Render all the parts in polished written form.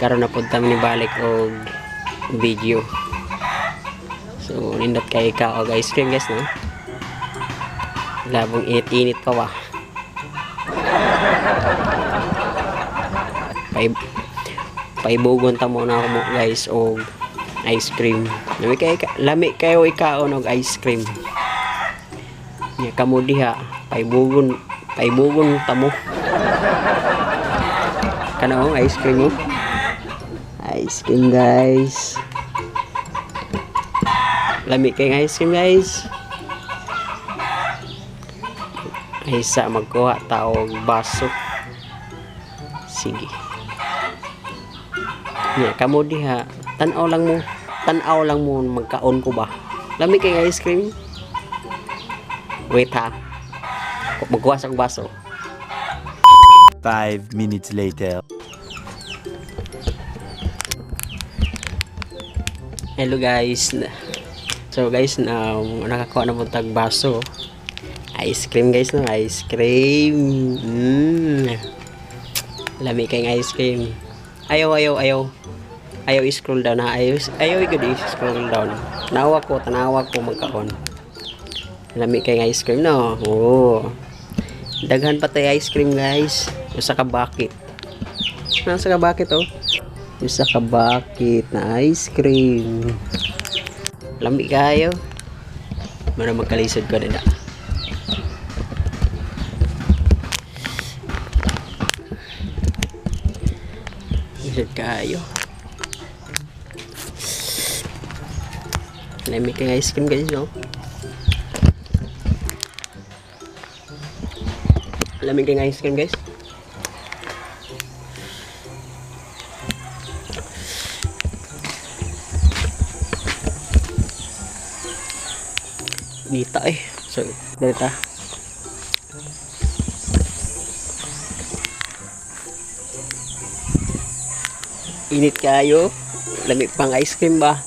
Karon na pud ta balik og video. So nindot kay ka og ice cream, guys, no. Labong init-init pa ba. Paibugon ta muna ako mo, guys, og ice cream. Lami kayo ikaon og ice cream. Nya kamo diha paibugon paibugon ta mo. Kana ice cream mo. Ice cream, guys. Lami kay ice cream, guys. Ay sa magkuha ta og baso. Sige. Nya kamo diha, tan-aw lang mo. Tan-aw lang mo magkaon ko ba. Lami kay ice cream. Wait ha. Magkuha sa baso. 5 minutes later. Hello, guys. So guys, nakakuha na po tag baso. Ice cream, guys, no? Ice cream. Lami kay ice cream. Ayaw, ayaw, ayaw. Ayaw i-scroll down ha. Ayaw, ayaw gud i-scroll down. Nawa ko, tanawa ko magkaon. Lami kay ice cream, no? Oo. Daghan pa tay ice cream, guys. Usa ka bucket. Nasa ka bucket oh. Usa ka bucket na ice cream. Lami kayo. Mara magkalisod ko na. Lisod kayo. Lami kay ice cream, guys, no? Lami kay ice cream, guys. Nita eh. So, dito. Init kayo. Lami pang ice cream ba?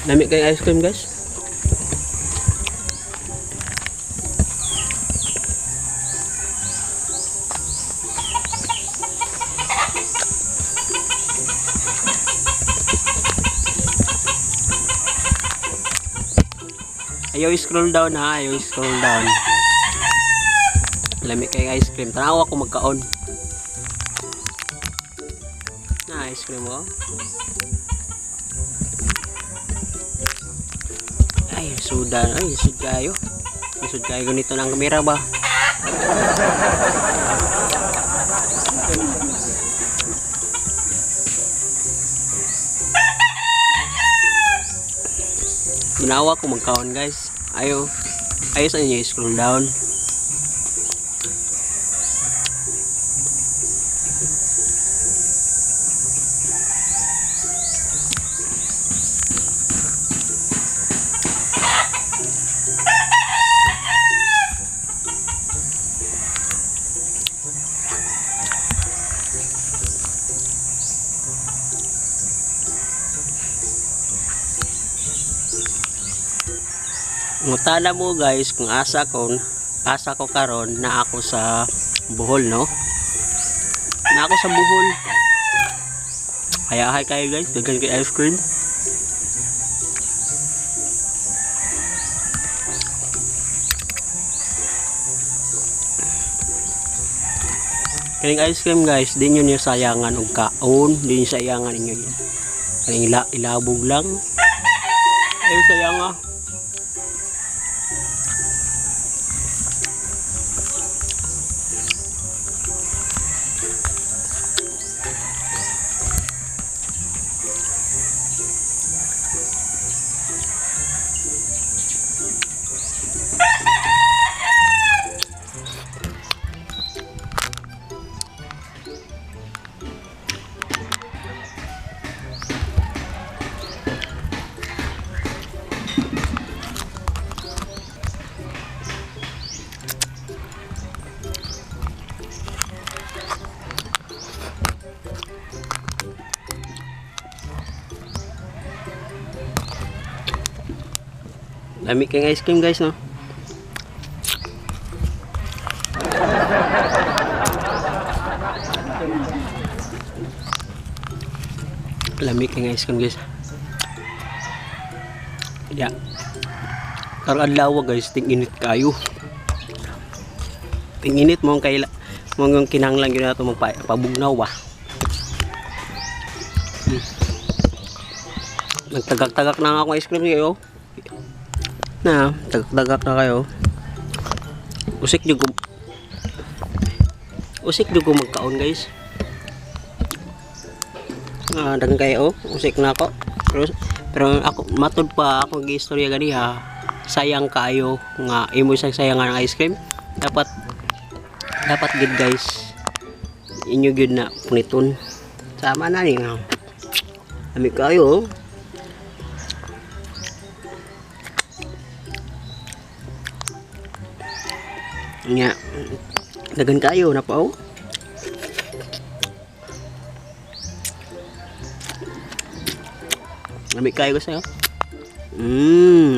Lami kay ice cream, guys. Ayaw scroll down ha, ayaw scroll down. Lami kay ice cream. Tanawa ko magkaon. Na ice cream mo. Ay, sudan. Ay, sud kayo. Sud kayo ganito ng kamera ba? Ginawa ko magkaon, guys. Ayo. Ayo sa inyo scroll down. Ngutana mo, guys, kung asa ko karon. Na ako sa Bohol, no? Na ako sa Bohol. Kaya hi kayo, guys, daghan kay ice cream. Kaning ice cream, guys, di nyo niyo sayangan og kaon, di nyo sayangan inyo. Kaning ilabog lang. Ayaw sayanga. Lami kay ice cream, guys, no. Lami kay ice cream, guys. Yeah. Karong adlaw, guys, ting init kayo. Ting init mo ang kaila mo ang kinahanglan gyud nato magpabugnaw ba. Nagtagak-tagak na nga akong ice cream kayo. Na, tagak-tagak na kayo. Usik jud ko. Usik jud ko magkaon, guys. Ah, dagan kayo, oh. Usik na ako. Pero ako matud pa ako giistorya ganiha. Sayang kayo nga imo isang sayang nga ng ice cream. Dapat dapat gid, guys. Inyo gyud na puniton. Sama na ni nga. Ami kayo, oh. Nga. Dagan kayo na pa, oh. Lami kayo sa'yo.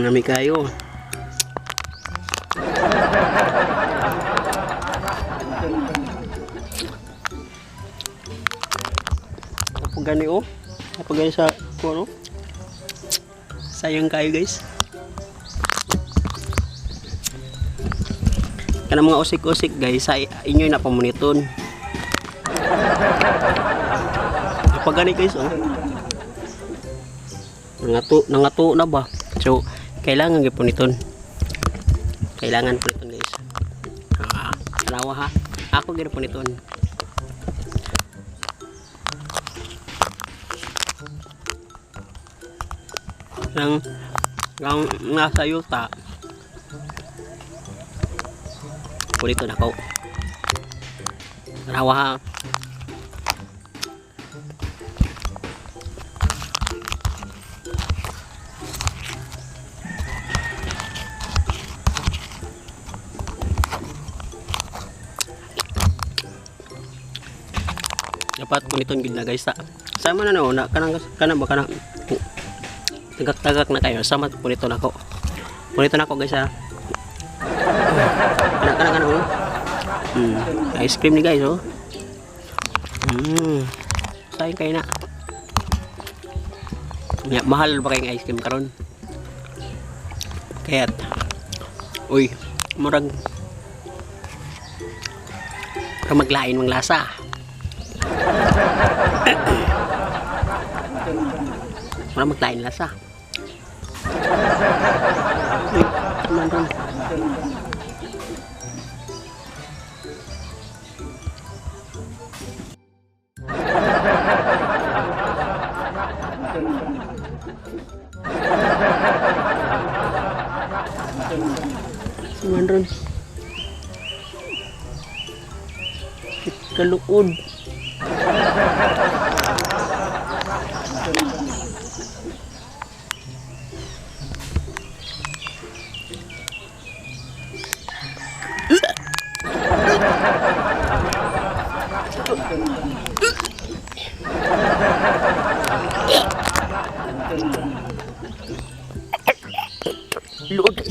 Lami kayo. Kapag gani, oh. Kapag gani sa kuno. Sayang kayo, guys. Kanang mga usik-usik, guys, sa inyo na pamuniton. Kapag gani, guys, oh. Nangatu na ba? So, kailangan gyud puniton. Kailangan puniton, guys. Ah, tanawa ha. Ako gyud puniton. Nang nang nasa yuta. Puniton ako. Tanawa ha. Dapat puniton gid na, guys, ta. Sama na no na kanang kanang ba kanang tagak-tagak na kayo sama puniton ako. Puniton ako, guys, ha. Kanang kanang kanang, oh. Ice cream ni, guys, oh. Sayang kayo na. Ya, mahal ba kayong ice cream karon? Kaya't uy, murag murag maglain mang lasa. Murag maglain lasa. Uy, man ron. Man ron. Kaluod. Luod.